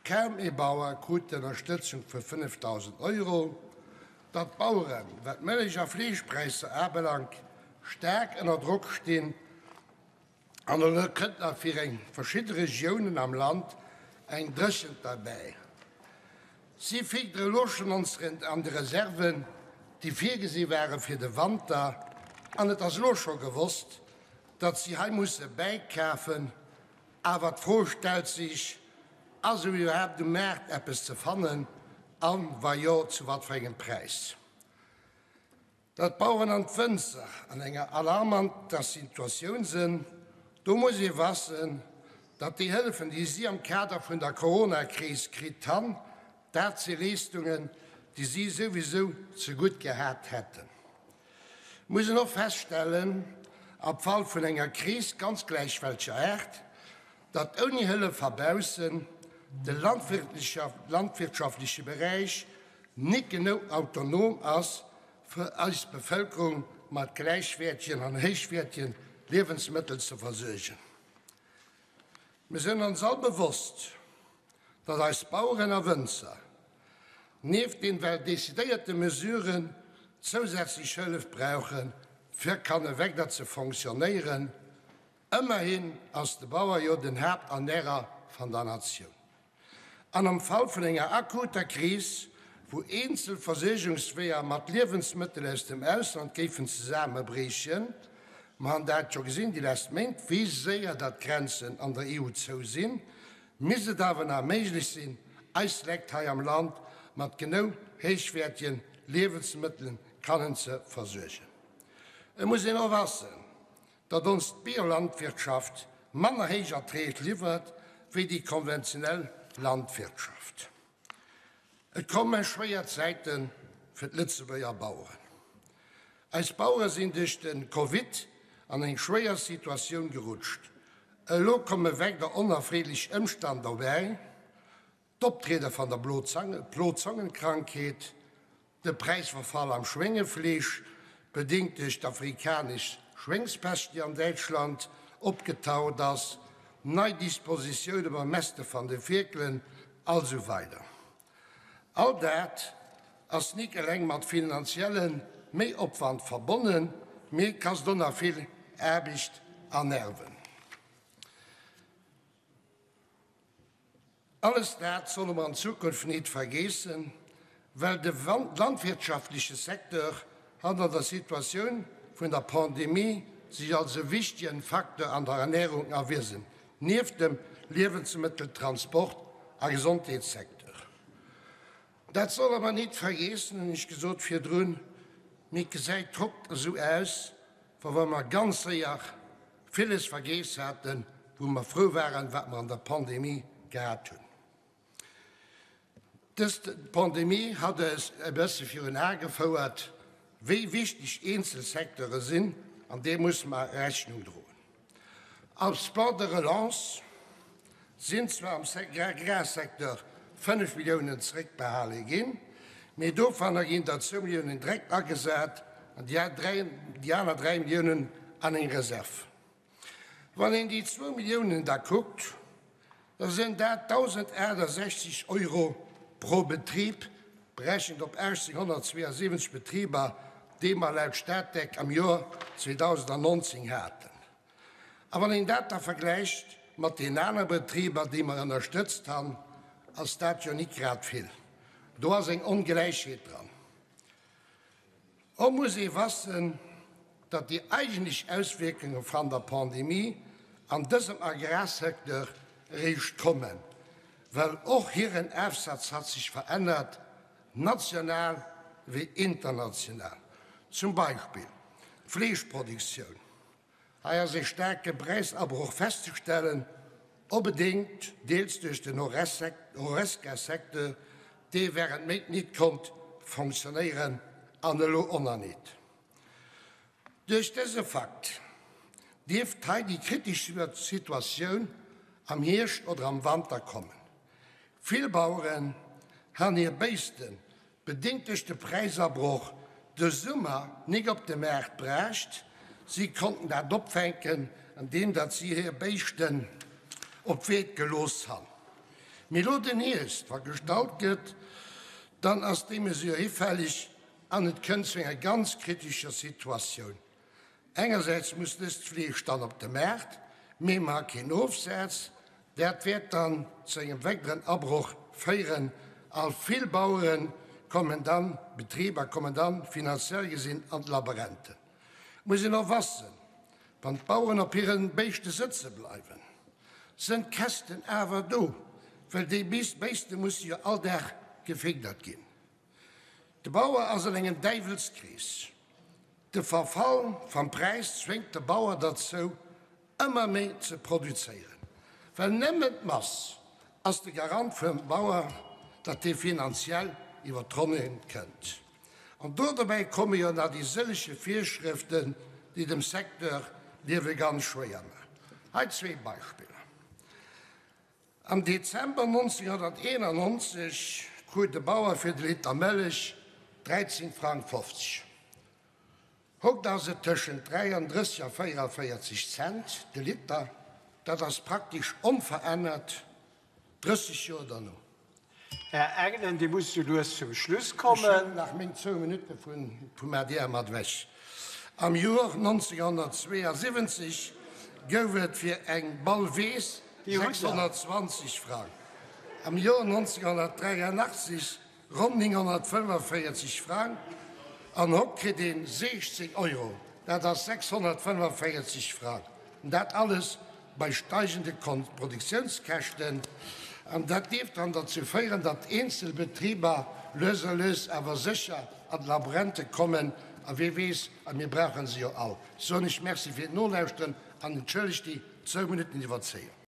Kaum ee Bauer krut d'Ënnerstëtzung vu 5.000 Euro. Datt d'Baueren, wat d'Mëllech a Fleeschpräisser abelaangt, staark ënner Drock stinn, an elo kënnt nach fir eng verschidde Regiounen am Land eng Dréchent derbäi. Si fiddere elo schonn ons an de Reserven, déi virgesi ware fir de Wanter, an et ass elo scho gewosst, datt si hei musse bäikafen. Awer d'Fro stellt sech, Ass elo iwwerhaapt um Maart eppes ze fannen, a wa jo, zu wat fir engem Präis? Datt d'Baueren an d'Wënzer an enger alarmanter Situatioun sënn, do muss ee wassen, datt déi Hëllefen, déi si am Kader vun der Coronakris kritt hann, dat si Leeschtungen, déi si souwisou zegutt gehat hätten. Muss een och feststellen, am Fall vun enger Kris, ganz gläich welcher Aart, datt ouni Hëllef va baussen de landwirtschaftleche Beräich nit genou autonom ass, fir eis Bevëlkerung mat gläichwäertegen an héichwäertegen Liewensmëttel ze versuergen. Mir sënn ons all bewosst, datt eis Baueren a Wënzer nieft den well decidéierte Mesuren zousätzlech Hëllef brauchen, fir kanne weider ze fonctionnéieren. Ëmmerhin ass de Bauer jo den Haapternährer van der Natioun. An am Fall vun enger akuter Kris, wou eenzel Versuergungsweeër mat Liewensmëttel aus dem Ausland géifen zesaammebriechen, mer han dat jo gesinn déi lescht Méint, wéi séier datt d'Grenzen an der EU zou sinn, misst et awer nach méiglech sinn, eis Lekt hei am Land mat genou héichwäertigen Liewensmëttelen kannen ze versuergen. Et muss een och wassen, datt ons d'Biolandwirtschaft manner héich Erträg liwwert wéi déi konventionell Landwirtschaft. Et komme schwéier Zäite fir d'Lëtzebuerger Baueren. Eis Bauere sinn duerch de Covid an eng schwéier Situatioun gerutscht. Elo komme weider onerfreelech Ëmstann dobäi, D'Optriede van der Blozongenkrankheet, de Präisverfall am Schwéngefleesch, bedingt duerch d'afrikanesch Schwéngspescht, déi an Däitschland opgetaucht ass, nei Dispositioune beim Mäste van de Fierkelen, a sou weider. All dat ass nik eleng mat finanzielle Méiopwand verbonnen, mee kascht och nach vill Aarbicht an Nerven. Alles dat solle mer an Zukunft nit vergeessen, well de landwirtschaftleche Secteur hat an der Situatioun vun der Pandemie sech als e wichtegen Facteur an der Ernährung erwisen, nieft dem Liewensmëttel-, Transport a Gesondheetssecteur. Dat solle mer nit vergeessen, hunn ech gesot virdrun, mee et gesäit haut esou aus, wéi wa mer ganz séier villes vergeess haten, wou mer frou waren, wat mer an der Pandemie gehat hunn. Dës Pandemie hat eis e bësse virun Ae gefouert, wéi wichteg eenzel Secteure sinn, an deem musse mer Rechnung droen. Als Plan de relance sinn zwar am Agrarsecteur 5 Milliounen zeréckbehale ginn, mee dovunner ginn der zwou Milliounen direkt agesat an déi aner 3 Milliounen an eng Reserv. Wann een déi zwou Milliounen da kuckt, da sinn dat 1.068 Euro pro Betrib, berechent op 1.872 Betriber, déi mer laut Statec am Joer 2019 haten. A wann een dat da vergläicht mat deenen anere Betriber, déi mer ënnerstëtzt han, ass dat jo nit grad vill. Do ass eng Ongläichheet dran. Och muss ee wassen, datt déi eigentlech Auswierkunge van der Pandemie an dësem Agrarsecteur eréischt kommen, well och hiren Afsatz hat sech verännert, national wéi international. Zum Beispill d'Fleeschproduktioun. Hei ass ee staarke Präisabroch festzestellen, obedéngt deels duerch den Horesca-Secteur, dee wärend Méint nit konnt fonctionnéieren an elo och nach nit. Duerch dëse Fakt dierft hei déi kritesch Situatioun am Hierscht oder am Wanter kommen. Vill Baueren han hir Béisten Bedéngt duerch de Präisabroch de Summer nik op de Maart bracht. Si konnten dat opfänken, andeem datt si hir Béischten op d'Weed gelooss han. Mee elo den Hierscht, wa gestallt gëtt, dann ass déi Mesure hifälleg an et kënnt zu enger ganz kritescher Situatioun. Engersäits muss dëst Fleesch dann op de Maart, mee mer ha keen Ofsaz. Dat wäert dann zu engem weideren Abroch féieren a vill Bauere kommen dann, Betriber kommen dann finanziell gesinn an d'Laberenten. Et muss een och wassen, wann d'Baueren op hiren Béischte sëtze bleiwen, sënn d'Käschten awer do, well déi Béischte musse jo all Dag gefiddert ginn. De Bauer ass an engem Däiwelskrees. De Verfall vam Präis zwéngt de Bauer derzou, ëmmer méi ze produzéieren, well nëmmen d'Mass ass de Garant vum Bauer, datt dee finanziell iwwer d'Ronne kënnt. An do dobäi komme jo nach déi sëllege Virschrëften, déi dem Secteur d'Liewe ganz schwéier maachen. Hei zwee Beispiller. Am Dezember 1991 krut de Bauer fir de Liter Mëllech 13 Frang 50. Haut ass et tëschent 33 a 44 Cent de Liter, dat ass praktesch onverännert 30 Joer derno. Här Engelen, Dir musst sou lues zum Schluss kommen. Ech huelen nach meng zwou Minutte vum adr mat ewech. Am Joer 1972 gouf et fir eng Ball Weess 620 Frang, am Joer 1983 ronn 945 Frang an haut kritt een 16 Euro, dat ass 645 Frang. An dat alles bei steigende Produktiounskäschten. An dat dierf dann derzou féieren, datt eenzel Betriber lues a lues awer sécher an d'Labrente kommen. A wee weess, a mir brauche se jo all, soen ech Merci fir d'Nolauschteren an entschëllegt déi zwou Minutten Iwwerzéiung.